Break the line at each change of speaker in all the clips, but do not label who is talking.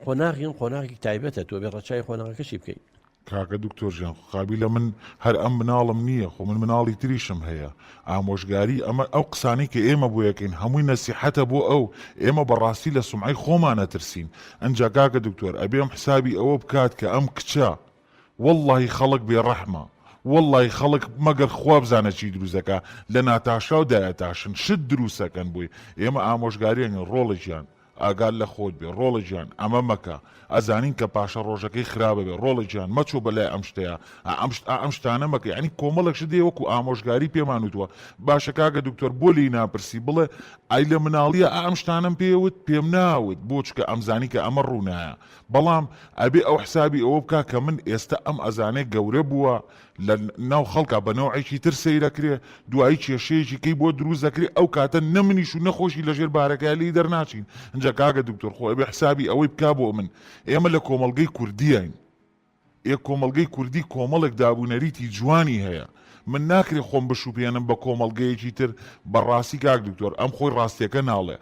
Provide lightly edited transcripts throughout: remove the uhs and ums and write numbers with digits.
قۆناغین قۆناغی تایبەتە تۆ بێ ڕەچای قۆناغەکەشی بکەیت.
کاکە دکتۆر ژیان خۆ قابیلە من هەر ئەم مناڵم نییە خۆ من مناڵی تریشم هەیە ئامۆژگاری ئەمە ئەو قسانەی کە ئێمە بۆ یەکەین هەمووی نەسیحەتە بۆ ئەو ئێمە بەڕاستی لە سومعەی خۆمان ئەترسین ئەنجا کاکە دکتۆر ئەبێ ئەم حسابی ئەوە بکات کە ئەم کچە وەڵڵاهی خەڵک بێ ڕەحمە وەڵڵاهی خەڵک مەگەر خوا بزانە چی دروست دەکا لە ناتاشاو دایەتاشن شت دروست ئەکەن بۆی ئێمە ئامۆژگاری ئەکەین ڕۆڵە گیان ئاگات لە خۆت بێ ڕۆڵە گیان ئەمە مەکە ئەزانین کە پاشە ڕۆژەکەی خراپە بێ ڕۆڵە گیان مەچۆ بەلای ئەم شتەیا ئا ئەم شت ئا ئەم شتانە مەکە یانی کۆمەڵێک شت هەیە وەکو ئامۆژگاری پێمان وتووە باشە کاکە دکتۆر بۆ لێی ناپرسی بڵێ ئای لە مناڵیە ئا ئەم شتانەم پێ وت پێم ناوت بۆ چکە ئەمزانی کە ئەمە ڕوونایە بەڵام ئەبێ ئەو حسابی ئەوە بکا کە من ئێستا ئەم ئەزانێ گەورە بووە لە ناو خەڵکا بە نەوعێکی تر سەیرەکرێ دوایی کێشەیەکی کەی بۆ دروست دەکرێ ئەو کاتە نە منیش و نە خۆشی لەژێر بارەکەیا لێی دەرناچین ئینجا کاکە دکتۆر خۆ ئەبێ حسابی ئەوەی بکا بۆ من ئێمە لە کۆمەڵگەی کوردیین ئێ کۆمەڵگەی کوردی کۆمەڵێک دابونەریتی جوانی هەیە من ناکرێ خۆم بشوپێنم بە کۆمەڵگەیەکی تر بەڕاستی کاک دکتۆر ئەم خۆی ڕاستیەکە ناڵێ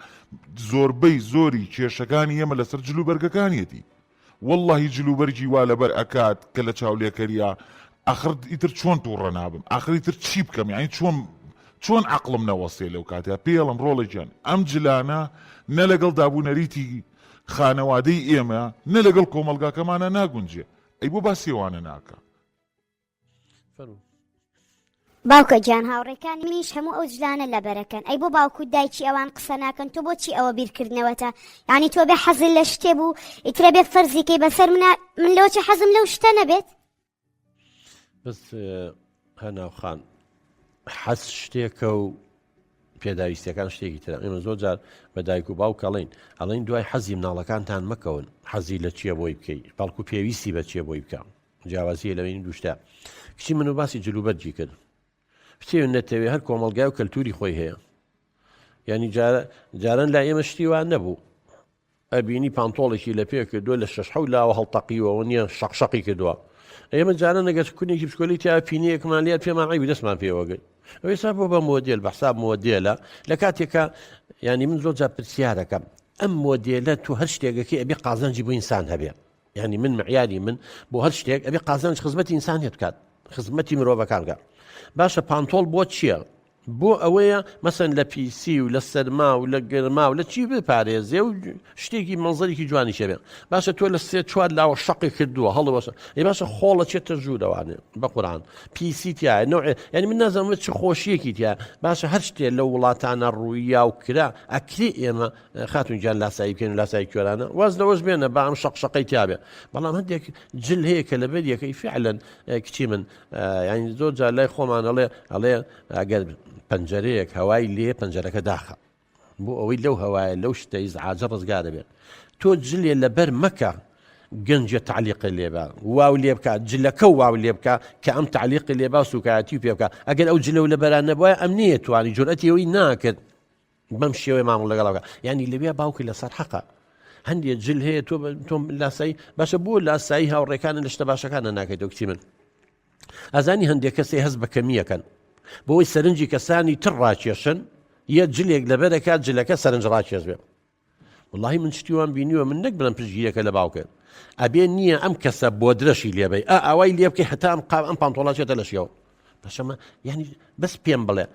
زۆربەی زۆری کێشەکانی ئێمە لەسەر جلوبەرگەکانیەتی وەڵڵاهی جلوبەرگی وا لەبەر ئەکات کە لە چاولێکەریا ئەخر ئیتر چۆن توڕە نابم ئاخر ئیتر چی بکەم یانی چۆن چۆن عەقڵم نەوەستێ لەو کاتە پێڵم ڕۆڵە گیان ئەم جلانە نە لەگەڵ دابونەریتی خانەوادەی ئێمە نە لەگەڵ کۆمەڵگاکەمانە ناگونجێ ئەی بۆ باسی ئەوانە ناکا.
فەرموو.
باوکە گیان هاوڕێکانی منیش هەموو ئەو جلانە لەبەرەکەن ئەی بۆ باوک و دایکی ئەوان قسە ناکەن تۆ بۆچی ئەوە بیرکردنەوەتە یعنی تۆ بێ حەزت لە شتێ بوو ئیترە بێ فەرزیکەی بەسەر منە من لەوەچی حەزم لەو شتە نەبێت
بەس هەناو خان حەز شتێکە و پێداویستەکان شتێکی ترە ئێمە زۆر جار بە دایک و باوک ئەڵێین ئەڵێن دوای حەزی مناڵەکانتان مەکەون حەزی لە چییە بۆی بکەی بەڵکو پێویستی بە چییە بۆی بکە جیاوازیە لە بینی دوشتا کچی من و باسی جلوبەرگی کرد بچێ نەتەوێ هەر کۆمەلگای و کەلتوری خۆی هەیە ینی جاران لا ئێمە شتی وان نەبوو ئەبینی پانتۆڵێکی لە پێ کردووە لە شەش حەوت لاوە هەڵتەقیوەوە نییە شەقشەقی کردووە ئێمە جاران نەگەر کونێکی بچکۆلی تیا پینەیەکمان لێ پێمان عیبی دەستمان پێوەگرت ئەوێسا بۆ بە مۆدێل بە حساب مۆدێلە لە کاتێکە ینی من زۆر جار پرسیارەکەم ئەم مۆدێلە تو هەر شتێکەکەی ئەبێ قازانجی بۆ ئینسان هەبێ یعنی من معیاری من بۆ هەر شتێک ئەبێ قازانج خزمەتی ئینسانیت بکات خزمەتی مرۆڤەکان بکات باشە پانتۆڵ بۆ چییە؟ بۆ ئەوەیە مەسەن لە پیسی و لە سەرما و لە گەرما و لە چی بپارێزێ و شتێکی مەنزەرێکی جوانی شەبێ باشە تۆ لە سێ چوار لاوە شەقی کردووە هەڵوەشە ئی باشە خۆڵە چێتە ژوورەوانێ بە قورآن پیسی تایە نوعێ یعنی من نازانم چ خۆشیەکی تیا باشە هەر شتێ لە وڵاتانە ڕوویا و کرا ئەکرێ ئێمە خاتون گیان لاسایی بکەین و لاسایی کوێرانە واز لەوەش بێنە با ئەم شەق شەقەی تیاابێ بەڵام هەندێک جل هەیە کە لەبەر یەکەی فعلەن کچی من یانی زۆر جار لای خۆمان ئەڵێ ئەڵێ ئەگەر پەنجەرەیەک هەوای لێ پەنجەرەکە داخە بۆ ئەوەی لەو هەوایە لەو شتە ئیزعاجە ڕزگارە بێت تۆ جلێ لەبەر مەکە گەنجە تعلیقی لێبا واو لێ بکە جلەکە واو لێ بکە کە ئەم تعلیقی لێبا سوکایەتی پێ بکە ئەگەر ئەو جلە و لەبەران نەبووە ئەم نییە توانی جورئەتی ئەوی ناکرد بەم شێوەیە مامەڵە لەگەڵ بکە یعنی لەوێ باوکی لەسەر حەقە هەندێک جل هەیە تۆ تۆ لاسایی باشە بۆ لاسایی هاوڕێکانە لە شتە باشەکانە ناکەیتەوە کچی من ئەزانی هەندێک کەسێ هەست بە کەمیەکەن بۆی سەرنجی کەسانی تر ڕاکێشن یە جلێک لەبەرەکات جلەکە سەرنج ڕاکێش بێ وڵی من شتی وام بینیوە من نەک بڵم پشتگیرەکە لە باوکە ئەبێ نییە ئەم کەسە بۆ درەشی لێبەی ئا ئاوای لێ بکەی هەتا ئەم قام ئەم پانتۆڵا چێتە لەشیەوە بەشەمە یعنی بەس پێم بڵێ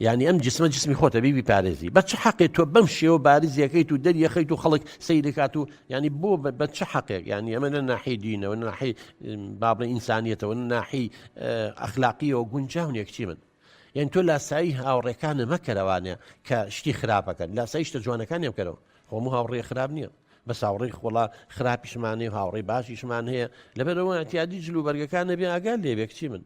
یعنی ئەم جسمە جسمی خۆتە بی بیپارێزی بە چ حەقێ تۆ بەم شێوە بارزیەکەیت و دەریەخەیت و خەڵک سەیرکات و ینی بۆ بە چ حەقێک یعنی ئەمە لە ناحی دینەوە ناحی بابڵێ ئینسانیەتەوە ناحی ئەخلاقیەوە گونجاو نیە کچی من یان تۆ لاسایی هاوڕێکانە مەکەرەوانە کە شتی خراپەکەن لاسایی شتە جوانەکانیان بکەرەوە خۆمو هاوڕێ خراپ نییە بەس هاوڕێی خۆڵا خراپیشمان هەیە و هاوڕێی باشیشمان هەیە لەبەرەوە تیادی جل و بەرگەکان نەبێ ئاگال لێ بێ کچی من.